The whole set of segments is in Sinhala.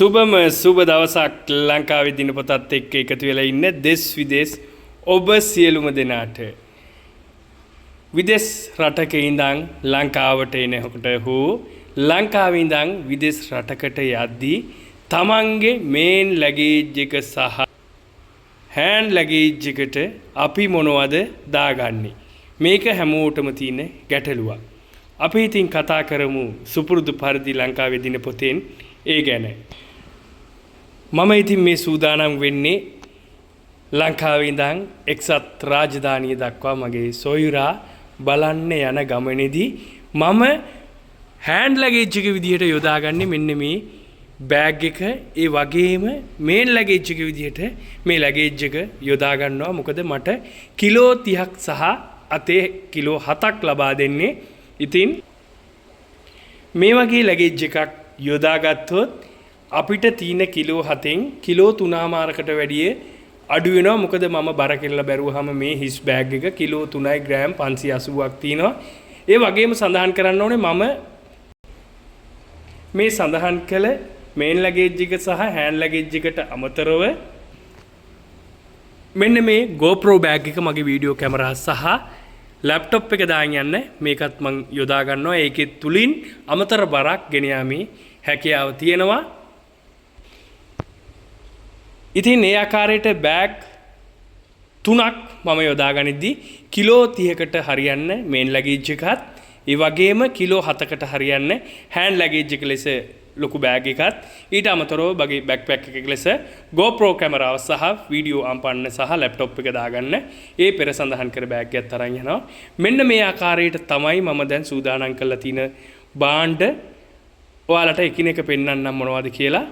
සුබම සුබ දවසක් ලංකාවේ දිනපොතත් එක්ක එකතු වෙලා ඉන්න දෙස් විදෙස් ඔබ සියලුම දෙනාට. විදෙස් රටක ඉඳන් ලංකාවට එනකොට හෝ ලංකාවේ ඉඳන් විදෙස් රටකට යද්දී තමන්ගේ මේන් ලැගේජ් එක සහ හෑන්ඩ් ලැගේජ් එකට අපි මොනවද දාගන්නේ? මේක හැමෝටම තියෙන ගැටලුවක්. අපි ඉතින් කතා කරමු සුපුරුදු පරිදි ලංකාවේ දිනපොතෙන් ඒ ගැන. මම ඉතින් මේ සූදානම් වෙන්නේ ලංකාවේ ඉඳන් එක්සත් රාජධානිය දක්වා මගේ සොයුරා බලන්න යන ගමනේදී මම හෑන්ඩ් ලැගේජ් එක විදිහට යොදාගන්නේ මෙන්න මේ බෑග් එක. ඒ වගේම මේන් ලැගේජ් එක විදිහට මේ ලැගේජ් එක යොදා ගන්නවා. මොකද මට කිලෝ 30ක් සහ අතේ කිලෝ 7ක් ලබා දෙන්නේ. ඉතින් මේ වගේ ලැගේජ් එකක් යොදාගත්තොත් අපිට තියෙන කිලෝ 7න් කිලෝ 3.5කට වැඩිය අඩු වෙනවා. මොකද මම බර කෙරලා බැලුවහම මේ හිස් බෑග් එක කිලෝ 3යි ග්‍රෑම් 580ක් තියෙනවා. ඒ වගේම සඳහන් කරන්න ඕනේ මම මේ සඳහන් කළ මේන් ලැගේජ් එක සහ හෑන්ඩ් ලැගේජ් එකට අමතරව මෙන්න මේ GoPro bag එක මගේ වීඩියෝ කැමරා සහ ලැප්ටොප් එක දාන් යන්න මේකත් මං යොදා ගන්නවා. ඒකේ තුලින් අමතර බරක් ගෙන යාමේ හැකියාව තියෙනවා. ඉතින් ඒ ආකාරයට බෑග් තුනක් මම යොදා ගනිද්දී කිලෝ 30කට හරියන්න මේන් ලැගේජ් එකත්, ඒ වගේම කිලෝ 7කට හරියන්න හෑන්ඩ් ලැගේජ් එක ලෙස ලොකු බෑග් එකත්, ඊට අමතරව මගේ බෑක්පැක් එකක ලෙස GoPro කැමරාව සහ වීඩියෝ අම්පන්න සහ ලැප්ටොප් එක දාගන්න ඒ පෙර සඳහන් කර බෑග් එකත් අරන් යනවා. මෙන්න මේ ආකාරයට තමයි මම දැන් සූදානම් කරලා තියෙන භාණ්ඩ ඔයාලට එකිනෙක පෙන්වන්නම් මොනවද කියලා.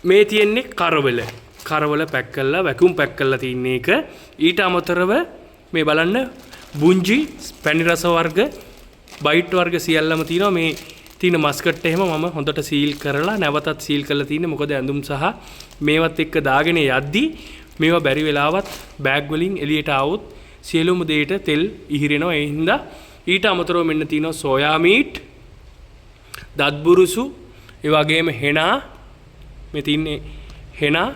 මේ තියෙන්නේ කරවල. කරවල පැක් කරලා වැකුම් පැක් කරලා තියෙන එක. ඊට අමතරව මේ බලන්න බුංජි, පැණි රස වර්ග, බයිට් වර්ග සියල්ලම තියෙනවා. මේ තියෙන මස්කට් එහෙම මම හොඳට සීල් කරලා නැවතත් සීල් කරලා තියෙන්නේ. මොකද ඇඳුම් සහ මේවත් එක්ක දාගෙන යද්දි මේවා බැරි වෙලාවත් බෑග් වලින් එළියට ආවොත් සියලුම දේට තෙල් ඉහිරෙනවා. ඒ හින්දා ඊට අමතරව මෙන්න තියෙනවා සෝයා මීට්, දත් බුරුසු, ඒ වගේම හෙනා. මේ තියෙන්නේ හෙනා.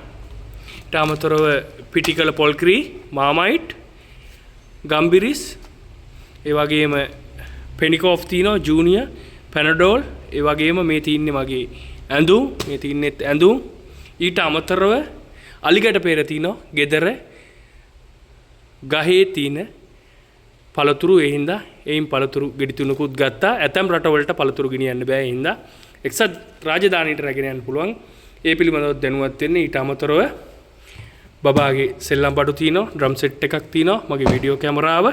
ඊට අමතරව පිටිකල පොල්ක්‍රී, මාමයිට්, ගම්බිරිස්, ඒ වගේම පෙනිකෝෆ් තියෙනවා, ජූනියර්, පැනඩෝල්, ඒ වගේම මේ තියෙන්නේ මගේ ඇඳුම්, මේ තියෙන්නේත් ඇඳුම්. ඊට අමතරව අලිගැට පෙර තියෙනවා ගෙදර ගහේ තියෙන පළතුරු. ඒ හින්දා එයින් පළතුරු ගෙඩි තුනකුත් ගත්තා. ඇතැම් රටවලට පළතුරු ගෙනියන්න බෑ. ඒ හින්දා එක්සත් රාජධානියට රැගෙන යන්න පුළුවන්. ඒ පිළිබඳව දැනුවත් වෙන්න. ඊට අමතරව බබාගේ සෙල්ලම් බඩු තියෙනවා, ඩ්‍රම් සෙට් එකක් තියෙනවා, මගේ වීඩියෝ කැමරාව,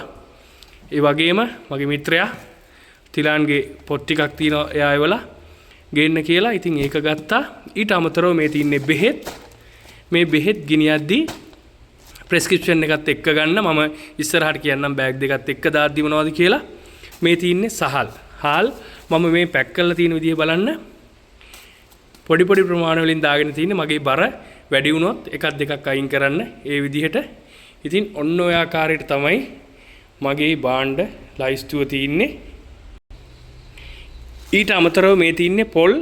ඒ වගේම මගේ මිත්‍රයා තිලාන්ගේ පොත් ටිකක් තියෙනවා එයා එවලා ගේන්න කියලා. ඉතින් ඒක ගත්තා. ඊට අමතරව මේ තියෙන්නේ බෙහෙත්. මේ බෙහෙත් ගෙනියද්දී ප්‍රෙස්ක්‍රිප්ෂන් එකත් එක්ක ගන්න. මම ඉස්සරහට කියන්නම් බෑග් දෙකත් එක්ක දාද්දි මොනවද කියලා. මේ තියෙන්නේ සහල්. හාල් මම මේ පැක් කරලා තියෙන විදිහ බලන්න. පොඩි පොඩි ප්‍රමාණ වලින් දාගෙන තියෙන්නේ. මගේ බර වැඩි වුණොත් එකක් දෙකක් අයින් කරන්න ඒ විදිහට. ඉතින් ඔන්න ඔය ආකාරයට තමයි මගේ භාණ්ඩ ලයිස්තුව තියෙන්නේ. ඊට අමතරව මේ තියෙන්නේ පොල්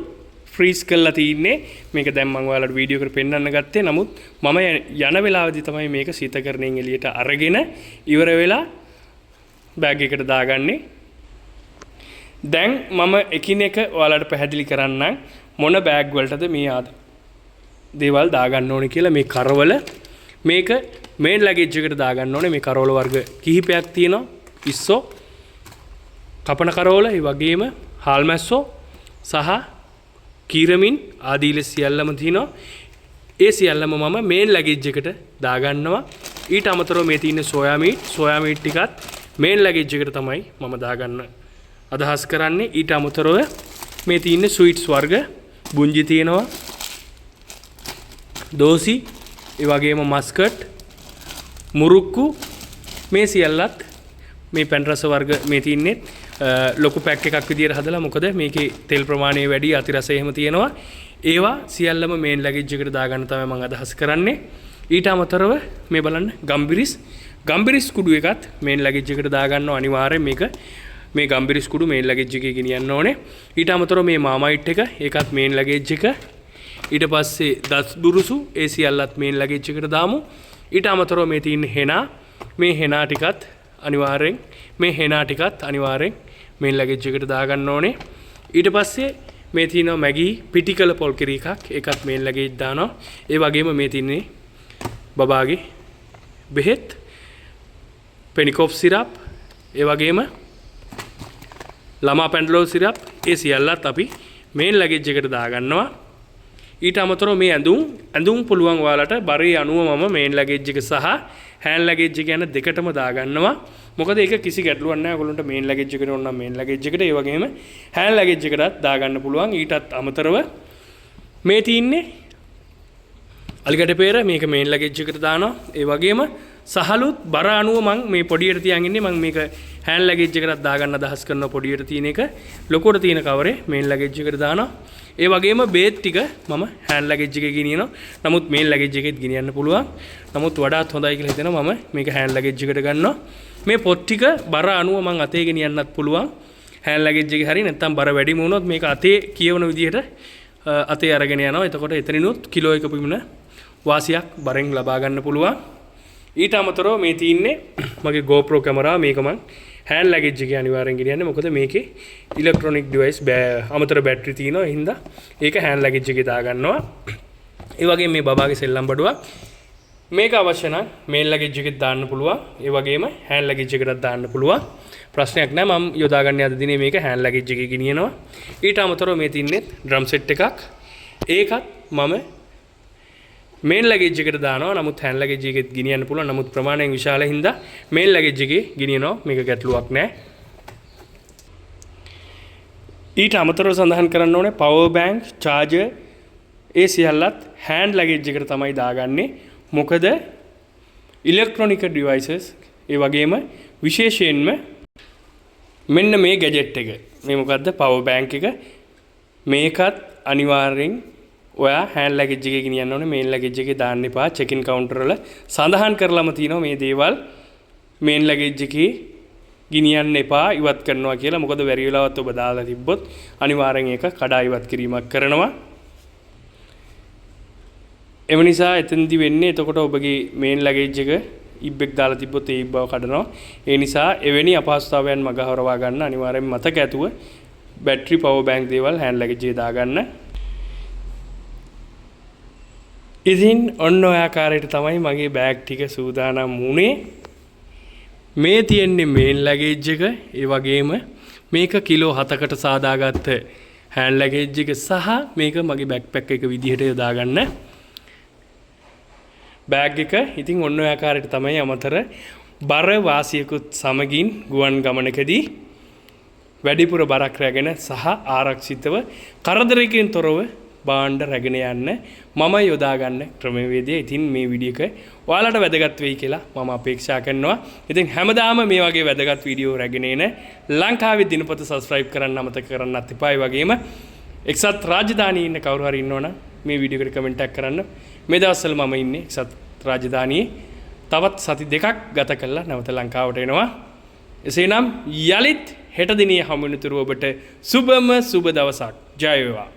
ෆ්‍රීස් කරලා තියෙන්නේ. මේක දැන් මම ඔයාලට වීඩියෝ එකට පෙන්වන්න ගත්තේ. නමුත් මම යන වෙලාවේදී තමයි මේක සීතකරණයෙන් එළියට අරගෙන ඉවර වෙලා බෑග් එකට දාගන්නේ. දැන් මම එකිනෙක ඔයාලට පැහැදිලි කරන්නම් මොන බෑග් වලටද මේ දේවල් දාගන්න ඕනේ කියලා. මේ කරවල මේක මේන් ලැගේජ් එකට දාගන්න ඕනේ. මේ කරවල වර්ග කිහිපයක් තියෙනවා. ඉස්සෝ, කපන කරවල, ඒ වගේම හාල්මැස්සෝ සහ කීරමින් ආදී ලෙස සියල්ලම තියෙනවා. ඒ සියල්ලම මම මේන් ලැගේජ් එකට දාගන්නවා. ඊට අමතරව මේ තියෙන සෝයා මීට්, සෝයා මීට් ටිකත් මේන් ලැගේජ් එකට තමයි මම දාගන්න අදහස් කරන්නේ. ඊට අමතරව මේ තියෙන ස්වීට්ස් වර්ග, බුංජි තියෙනවා, දෝසි, ඒ වගේම මස්කට්, මුරුක්කු, මේ සියල්ලත් මේ පැන් රස වර්ග මේ තියෙන්නේ ලොකු පැක් එකක් විදියට හදලා. මොකද මේකේ තෙල් ප්‍රමාණය වැඩි, අති රස එහෙම තියෙනවා. ඒවා සියල්ලම මේන් ලැගේජ් එකට දාගන්න තමයි මම අදහස් කරන්නේ. ඊට අමතරව මේ බලන්න ගම්බිරිස්, ගම්බිරිස් කුඩු එකත් මේන් ලැගේජ් එකට දාගන්නවා අනිවාර්යෙන්. මේක මේ ගම්බිරිස් කුඩු මේන් ලගේජ් එකේ ගෙනියන්න ඕනේ. ඊට අමතරව මේ මාමයිට් එක, ඒකත් මේන් ලගේජ් එක. ඊට පස්සේ දත් බුරුසු, ඒ සියල්ලත් මේන් ලගේජ් එකට දාමු. ඊට අමතරව මේ තියෙන හෙනා, මේ හෙනා ටිකත් අනිවාර්යෙන් මේන් ලගේජ් එකට දාගන්න ඕනේ. ඊට පස්සේ මේ තියෙනවා මැගි පිටිකල පොල් කිරි එකක්, ඒකත් මේන් ලගේජ් දානවා. ඒ වගේම මේ තියෙන්නේ බබාගේ බෙහෙත්, පෙනිකොප් සිරප්, ඒ වගේම ළමා පැන්ඩලෝ සිරප්, ඒ සියල්ලත් අපි මේන් ලගේජ් එකට දාගන්නවා. ඊට අමතරව මේ ඇඳුම්, ඇඳුම් පුළුවන් ඔයාලට බරේ අනුව මම මේන් ලගේජ් එක සහ හෑන්ඩ් ලගේජ් එක යන දෙකටම දාගන්නවා. මොකද ඒක කිසි ගැටලුවක් නෑ. ඔයගොල්ලන්ට මේන් ලගේජ් එකට ඕන නම් මේන් ලගේජ් එකට, ඒ වගේම හෑන්ඩ් ලගේජ් එකටත් දාගන්න පුළුවන්. ඊටත් අමතරව මේ තියෙන්නේ අලිගඩ පෙර, මේක මේන් ලගේජ් එකට දානවා. ඒ වගේම සහලුත් බර අනුව මං මේ පොඩියට තියන් ඉන්නේ. මං මේක හෑන්ඩ් ලගේජ් එකටත් දාගන්න අදහස් කරනවා. පොඩියට තියෙන එක ලොකුවට තියෙන කවරේ මේන් ලගේජ් එකට දානවා. ඒ වගේම බේත් ටික මම හෑන්ඩ් ලගේජ් එකේ ගෙනියනවා. නමුත් මේන් ලගේජ් එකෙත් ගෙනියන්න පුළුවන්. නමුත් වඩාත් හොඳයි කියලා හිතෙනවා මම මේක හෑන්ඩ් ලගේජ් එකට ගන්නවා. මේ පොත් ටික බර අනුව මං අතේ ගෙනියන්නත් පුළුවන්. හෑන්ඩ් ලගේජ් එකේ හරි නැත්නම් බර වැඩිම වුණොත් මේක අතේ කියවන විදිහට අතේ අරගෙන යනවා. එතකොට එතනිනුත් කිලෝ එක පමණ වාසියක් බරෙන් ලබා ගන්න පුළුවන්. ඊට අමතරව මේ තියෙන්නේ මගේ GoPro කැමරාව. මේක මං හෑන්ඩ් ලගේජ් එකේ අනිවාර්යෙන් ගෙනියන්නේ. මොකද මේකේ ඉලෙක්ට්‍රොනික ඩිවයිස් අමතර බැටරි තියෙනවා. ඒ හින්දා ඒක හෑන්ඩ් ලගේජ් එකේ දාගන්නවා. ඒ වගේම මේ බබාගේ සෙල්ලම් බඩුවක්, මේක අවශ්‍ය නම් මේන් ලගේජ් එකෙත් දාන්න පුළුවන්. ඒ වගේම හෑන්ඩ් ලගේජ් එකටත් දාන්න පුළුවන්. ප්‍රශ්නයක් නෑ. මම යොදාගන්නේ අද දිනේ මේක හෑන්ඩ් ලගේජ් එකේ ගෙනියනවා. ඊට අමතරව මේ තින්නේ ඩ්‍රම් සෙට් එකක්. ඒකත් මම මේන් ලගේජ් එකට දානවා. නමුත් හෑන්ඩ් ලගේජ් එකෙත් ගෙනියන්න පුළුවන්. නමුත් ප්‍රමාණයෙන් විශාල හින්දා මේන් ලගේජ් එකේ ගෙනියනවා. මේක ගැටලුවක් නෑ. ඊට අමතරව සඳහන් කරන්න ඕනේ පවර් බැංක්, චාර්ජර් ඒ සියල්ලත් හෑන්ඩ් ලගේජ් එකට තමයි දාගන්නේ. මොකද ඉලෙක්ට්‍රොනික ඩිවයිසස් ඒ වගේම විශේෂයෙන්ම මෙන්න මේ ගැජට් එක, මේ මොකද්ද පවර් බැංක් එක, මේකත් අනිවාර්යෙන් ඔයා හෑන්ඩ් ලගේජ් එකේ ගෙනියන්න ඕනේ. මේන් ලගේජ් එකේ දාන්න එපා. චෙක් ඉන් කවුන්ටර් වල සඳහන් කරලම තියෙනවා මේ දේවල් මේන් ලගේජ් එකේ ගෙනියන්න එපා, ඉවත් කරනවා කියලා. මොකද බැරි වෙලාවත් ඔබ දාලා තිබ්බොත් අනිවාර්යෙන් ඒක කඩා ඉවත් කිරීමක් කරනවා. එම නිසා එතනදි වෙන්නේ එතකොට ඔබගේ මේන් ලගේජ් එක ඉබ්බෙක් දාලා තිබ්බොත් ඒ ඉබ්බව කඩනවා. ඒ නිසා එවැනි අපහසුතාවයන් මගහරවා ගන්න අනිවාර්යෙන් මතක ඇතුව බැටරි, පවර් බැංක් දේවල් හෑන්ඩ් ලගේජ් එකේ දාගන්න. ඉතින් ඔන්න ඔය ආකාරයට තමයි මගේ බෑග් ටික සූදානම් වුණේ. මේ තියෙන්නේ මේන් ලගේජ් එක. ඒ වගේම මේක කිලෝ 7කට සාදාගත්ත හෑන්ඩ් ලගේජ් එක සහ මේක මගේ බෑක්පැක් එක විදිහට යොදාගන්න බෑග් එක. ඉතින් ඔන්න ඔය ආකාරයට තමයි අමතර බර වාසියකුත් සමගින් ගුවන් ගමනකදී වැඩිපුර බරක් රැගෙන සහ ආරක්ෂිතව කරදරයකින් තොරව භාණ්ඩ රැගෙන යන්න මම යොදා ගන්න ක්‍රමවේදය. ඉතින් මේ වීඩියෝ එක ඔයාලට වැදගත් වෙයි කියලා මම අපේක්ෂා කරනවා. ඉතින් හැමදාම මේ වගේ වැදගත් වීඩියෝ රැගෙන එන ලංකාවේ දිනපත සබ්ස්ක්‍රයිබ් කරන්න අමතක කරන්නත් එපා. ඒ වගේම එක්සත් රාජධානියේ ඉන්න කවුරු හරි ඉන්නවනම් මේ වීඩියෝ එකට කමෙන්ට් එකක් කරන්න. මේ දවස්වල මම ඉන්නේ එක්සත් රාජධානියේ. තවත් සති දෙකක් ගත කරලා නැවත ලංකාවට එනවා. එසේනම් යලිත් හෙට දිනේ හමු වෙනතුරු ඔබට සුබම සුබ දවසක්. ජය වේවා.